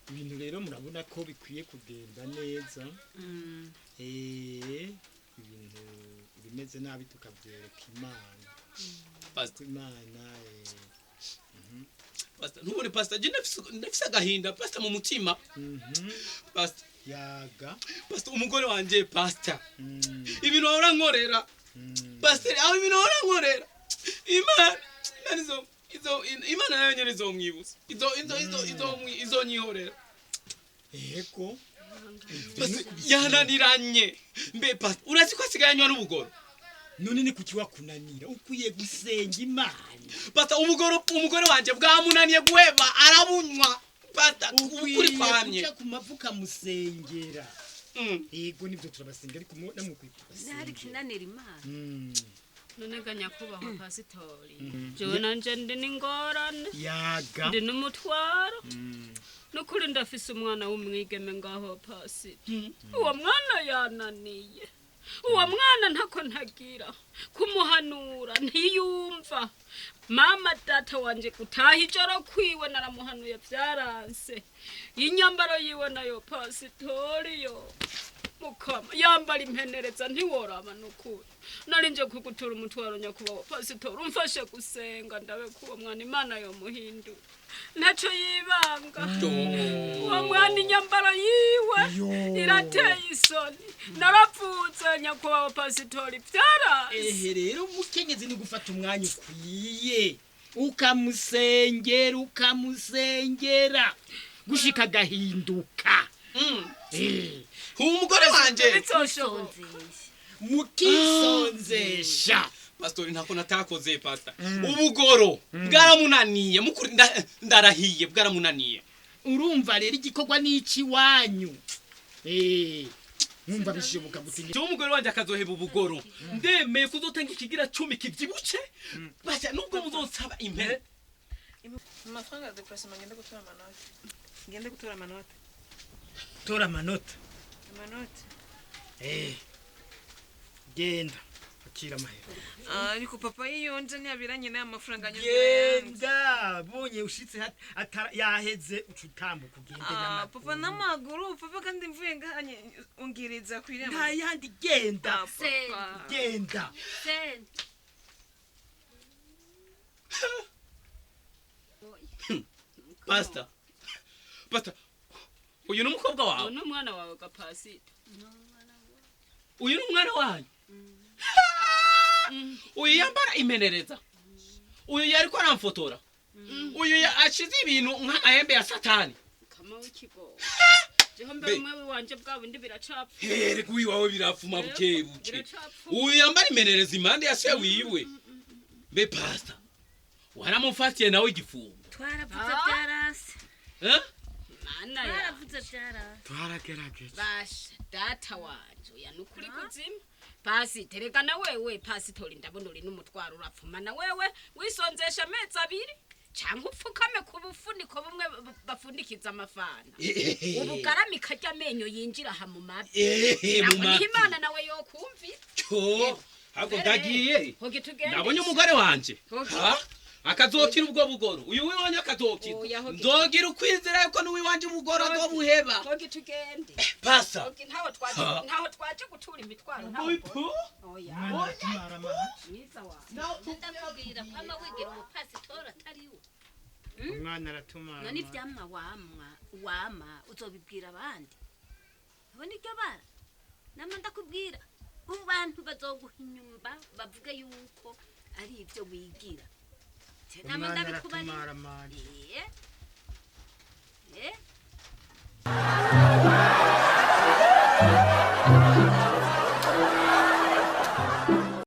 Ibintu rero murabona ko bikwiye kugenda neza. Ibintu bimeze nabi tukabyereka Imana. Pastor. Imana. Pastor, ntubone pastor, je ndafise agahinda pastor mu mutima. Pastor. Yaga. Pastor, umugore wanje pastor. Ibintu ahora nkorera. Pastor, aho ibintu ahora nkorera. Imana, Imana izo izo Imana nayo nyene izomwibuza. Izo izo izo izo izonyihorera. Yego. Pastor, yananiranye. Mbe pastor, urazi ko asigaye anywa n'ubugoro? None ni kuki wakunanira? Ukwiye gusenga Imana. Pastor, umugoro umugore wanje bwamunaniye guheba arabunywa. Pastor, ukuri ukwiye kwamye. kuja ku mavuka musengera. Yego nibyo turabasenga ariko namwe ukwiye Nari kubasengera. kinanira Imana. None ga nyakubahwa pasitori, jewe nanje ndi n'ingorane. Yaga. Ndi n'umutwaro. Nukuri ndafise umwana w'umwigeme ngaho pasito. Uwo mwana yananiye. Uwo mwana ntako ntagira kumuhanura ntiyumva. Mama data wanje gutaha ijoro kwiwe naramuhanuye byaranse. Inyambaro yiwe nayo pasitoriyo mukama yambara impenereza ntiworaba nukuri. Nari nje kugutura umutwaro nyakubahwa pasitori, umfashe gusenga ndabe ko uwo mwana Imana yomuhindura. Ntacyo yibanga. Uwo mwana inyambaro yiwe irateye isoni. Narapfutse nyakubahwa pasitori byaranse. Ehe rero umukenyezi ni gufata umwanya ukwiye ukamusengera ukamusengera gushika agahinduka. Umugore wanje Bizoshoboka. Mukisonzesha. Pastor, ntako natakoze pastor. Ubugoro bwaramunaniye mukuri ndarahiye bwaramunaniye. Urumva rero igikorwa n'ici wanyu. Mwumva bishoboka gutinya. Cyo umugore wanje akazoheba ubugoro. Ndemeye kuzotanga ikigira 10 kivyibuce. Basha nubwo muzonsaba impere. Amafaranga ya déplacement ngende gutora amanota. Ngende gutora amanota. Tora amanota. Amanota. Genda. Akira amahera. Ariko papa yiyonje ntiyabiranye n'aya mafaranga anyongera. Genda bonye ushitse yaheze uca utambuka ugende n'amaguru. Papa n'amaguru papa kandi mvuye ngahanye ungiriza kwirembo. Nta yandi genda. Papa. Genda. Pastor. Pastor. Uyu ni umukobwa wawe? Uyu ni umwana wawe ga pasito. Uyu ni umwana wanyu? Uyu yambara imenereza. Uyu yariko aramfotora. Uyu ashize ibintu nk'amahembe ya Satani. Kama w'ikigo. Jeho mbe umwe wanje bwa bundi biracapfa. Here kuyi wawe birafuma buke buke. Uyu yambara imenereza impande ya se wiwe. Mbe pastor. Waramufatiye nawe igifungo. Twaravuze byaranse. Mana ya. Twaravuze byaranse. Twaragerageza. Basha data wanje oya nukuri kuzima. Pasi tereka na wewe pasitori ndabona uri n'umutwaro urapfuma na wewe wisonzesha amezi abiri cyangwa upfukame ku bufuniko bumwe bafundikiza amafana. Ubugarama ikarya amenyo yinjira aha mu mavi. Mu mavi. Imana nawe yokumvira. Cyo, ahubwo ndagiye. Hogi tugende. Nabonye umugore wanje. Ha? Akazokira ubwo bugoro. Uyu wiwanje akazokira. Nzogira ukwizera yuko n'uwiwanje ubugoro azobuheba. Hogi tugende. Pasa. Hogi ntaho twaje ntaho twaje gutura imitwaro ntaho. Oya. Mwiza wawe. Ndakubwira kwama wigira umupasitori atari we. Umwana aratumara. None ivyamwa wama uzobibwira abandi. Abo niryo bara. Nama ndakubwira ubu bantu bazoguha inyumba bavuge yuko ari ivyo wigira. Nama Umwana ndabikubarira. aratumara mari.